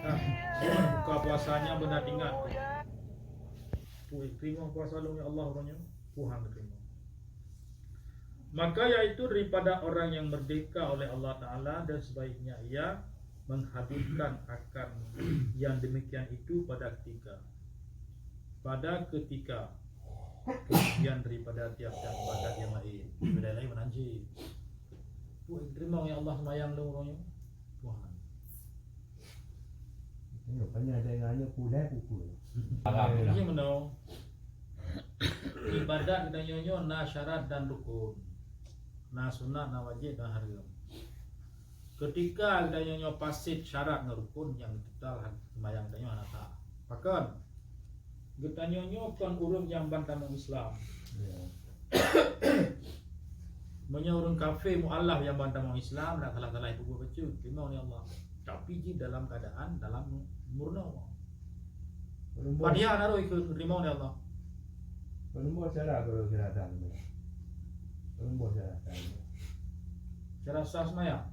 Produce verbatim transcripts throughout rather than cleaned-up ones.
Buka puasanya beuna teuingat. Peue teurimong puasa lôn ya Allah uroe nyoe? Tuhan teurimong. Maka yaitu daripada orang yang merdeka oleh Allah Taala dan sebaiknya ia menghadirkan akan yang demikian itu pada ketika pada ketika kemudian daripada tiap-tiap ibadat yang lain. Ibadat lain meunan cit. Peue teurimong ya Allah seumayang lôn uroe nyoe? Tuhan. Nyoe kan ada yang hanya pulai pukul. Alhamdulillah. Jadi meunoe, ibadat geutanyoe nyoe na syarat dan rukun, na sunat, na wajéb, na hareuem. Ketika geutanyoe nyoe paséh syarat ngon rukun, nyang teutal seumayang geutanyoe hana sah. Pakon? Geutanyoe nyoe kon ureuëng nyang ban tamong Islam. Ya. Meunyoe ureuëng kafé mualaf nyang ban tamong Islam, dak salah-salah ibu bacut, teurimong lé Allah. Tapi jih dalam keadaan dalam murno. Fatihah na roh ikut teurimong lé Allah. Peuleumbôh cara guru syarat dan peuleumbôh cara dan cara sah semayang.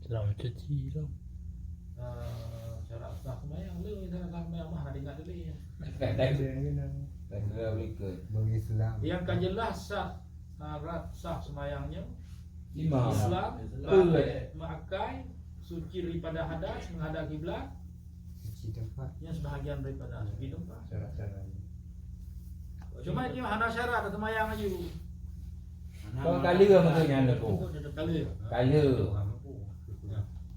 Cara mencuci tu. Ah, cara sah semayang le, cara sah semayang mah ada ingat dulu ya. Mengislam. Yang kan jelas sah, syarat sah semayangnya Imam. Islam, Islam. Baligh, meuakai, suci daripada hadas, menghadap kiblat. Suci tempat. Yang sebahagian daripada suci tempat. Syarat-syarat. Cuma dia hana syarat atau semayang laju. Kau kala maksudnya anda tu? Kala. Kala.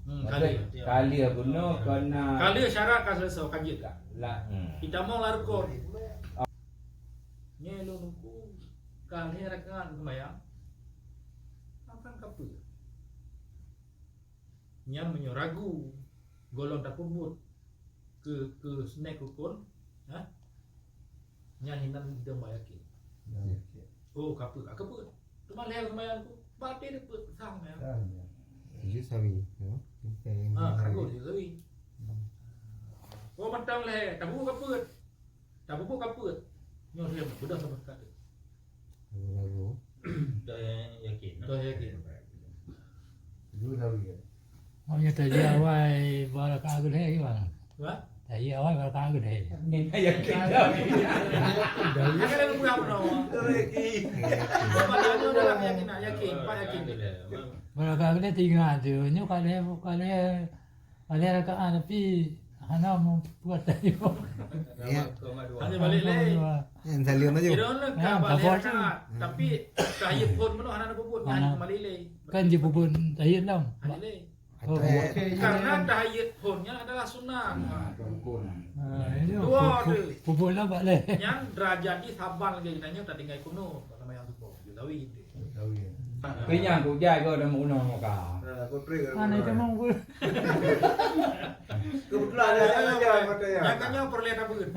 Hmm, kala. Kala guna kena. Kala syarat ka selesai, ka jeuet ka. Lah. Hmm. Kita mau larkon. Nyoe lôn uku ka lhèe rakaat seumbahyang, akan kapeue? Nyan meunyoe ragu, gohlom tapeubuet keu, keu snack rukon, ha? Nyan hinan deuh mak yakin. Oh, kapeue, ah, kapeue. Teuma lhèe seumbahyang ku, baté deuh peuet sang ya. Sujud sawi, ya. Ha, ragu sujud sawi. Oh, mantong lhèe, tabu kapeue? Tabu kapeue? Nyoe lhèe, beudôh saban ka. Ragu-ragu. Dah yakin. Dah yakin. Dua tahu ya. Maknanya tadi awai baraka gede ya, Bang. Apa? Tadi awai baraka gede. Ni yakin dah. Ada yang kurang apa nama? Yakin. Bapak tanya dalam yakin, nak yakin, Pak yakin. Baraka gede tinggal tu. Nyoe kali, kali Ada rakaat tapi hana membuat tadi. Ya. Hanya balik lé. Yang salim aja. Kira nak Ya, ka balik bagus rakaat, tu. Tapi tahiyat phon mana hana ada bubut, Hana. Hanya kembali lé. Kan dia bubut tahiyat lam. Hanya lé. Oh, Atau bukan. Karena tahiyat phonnya adalah sunnah. Ah, ini Dua bu-, bu-, ada. Bubut lah bak lé. Yang derajat di saban lagi kita nyoh tak tinggal kuno, sama yang tu. Tawi. Kenyang ku jai go dalam gunong muka. Nah, aku trik. Mana itu mau gue? Kebetulan ada aja kata ya. Yang kenyang perlu ada beuet.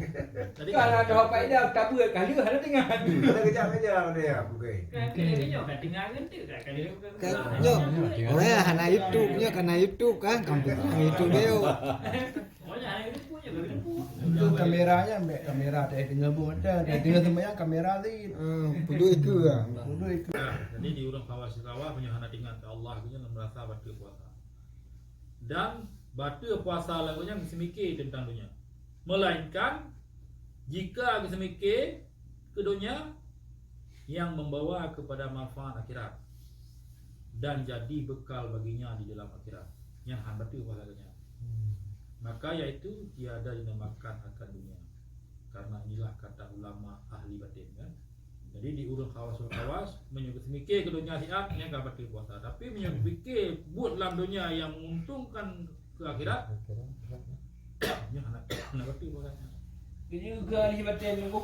Jadi kalau ada apa ida tabut kali ada tengah tu. Ada kejap aja ada ya, bukai. Kan kena kenyang kan tengah kan tu kan kali. Kan, yo. Orang yang hana YouTube nya, kena YouTube kan, kampung orang YouTube dia. Itu kameranya, ambek kamera tadi tinggal buat dah. Dah tinggal sembahyang kamera lain. Hmm, puluh itu lah. Puluh itu. Jadi di ureuëng khawas khawas meunyoe hana teuingat keu Allah, geuh nyan merasa bateue puasa. Dan bateue puasa lagoe nyan geuseumiké teuntang donya. Melainkan jika geuseumiké keu donya yang membawa kepada manfaat akhirat dan jadi bekal baginya di dalam akhirat. Nyan han bateue puasa nyan. Maka yaitu tiada dinamakan akan dunia. Karena inilah kata ulama ahli batin kan. Jadi di ureuëng khawasul khawas meunyoe geuseumiké keu donya siat nyan ka bateue puasa. Tapi meunyoe geuseumiké buet lam donya yang menguntungkan keu akhirat, nyan hana, hana bateue puasa nyan. Jadi keu ahli batin nunggu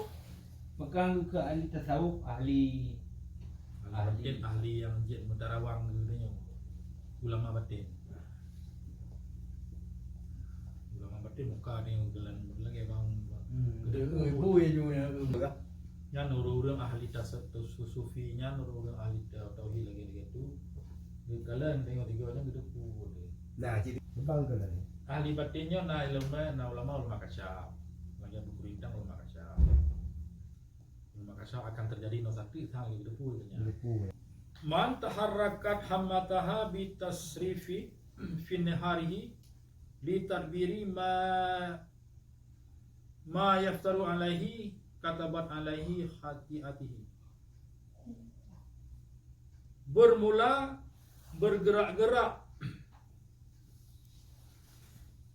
Maka keu ahli tasawuf, ahli, ahli batin, ahli yang jeuet meudarawang geutanyoe. Ulama batin. Ulama batin muka ni jalan lagi bang. Hmm. Gede. Ibu ya juga ya. Nyan ureuëng-ureuëng ahli tasawuf sufi nyan ureuëng-ureuëng ahli tauhid lagi-lagi tu. Di kalian tengok tiga nyan gede pun. Nah, jadi bang kalian. Ahli batin nyoe na ilmu, na ulama, ulama kasyaf. Banyak buku rintang ulama kasyaf. Ulama kasyaf akan terjadi no satu sang yang depu katanya. Depu. Man taharrakat hammataha bi tasrifi fi naharihi Li tadbiri ma, ma yaftaru alaihi katabat alaihi khati'atihi. Bermula bergerak-gerak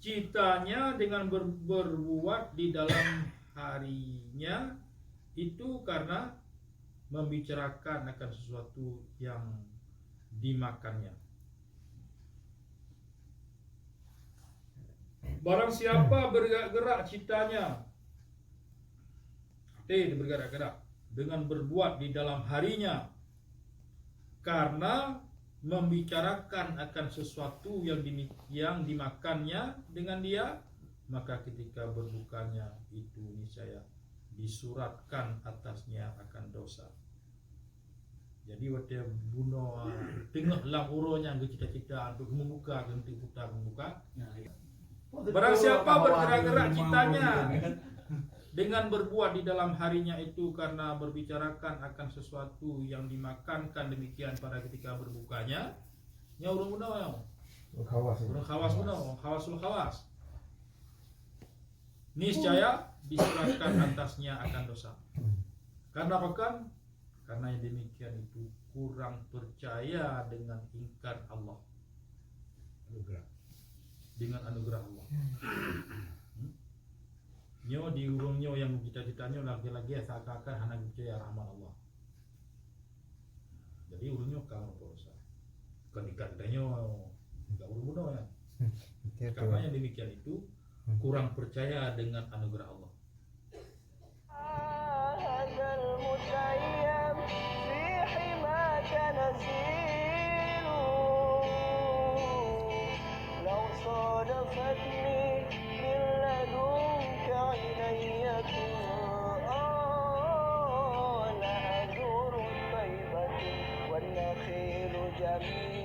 citanya dengan ber-, berbuat di dalam harinya itu karena membicarakan akan sesuatu yang dimakannya. Barang siapa bergerak-gerak citanya, hati bergerak-gerak dengan berbuat di dalam harinya, karena membicarakan akan sesuatu yang dimi-, yang dimakannya dengan dia, maka ketika berbukanya itu niscaya disuratkan atasnya akan dosa. Jadi watée bunoe teungoh lam uroe nyang geucita-cita untuk membuka, untuk putar membuka. Barang siapa bergerak-gerak citanya dengan berbuat di dalam harinya itu karena berbicarakan akan sesuatu yang dimakankan demikian pada ketika berbukanya, nyan ureuëng bunoe nyoe. Ureuëng khawas. Ureuëng khawas bunoe, khawasul khawas. Niscaya disuratkan atasnya akan dosa. Karena apa kan? Karena yang demikian itu kurang percaya dengan ingkar Allah. Anugerah. Dengan anugerah Allah. Hmm? Nyoe di ureuëng nyoe nyang cita-cita nyoe lagée-lagée seakan-akan hana percaya rahmat Allah. Jadi ureuëng nyoe ka meurasa. Kon ikat geutanyoe, enggak ureuëng bunoe nyan. Betul, karena betul. Yang demikian itu kurang percaya dengan anugerah Allah. هذا المتيم في حماك نزيل. لو صادفتني من لدنك عناية، آه، لأزور الطيبة والنخيل جميل.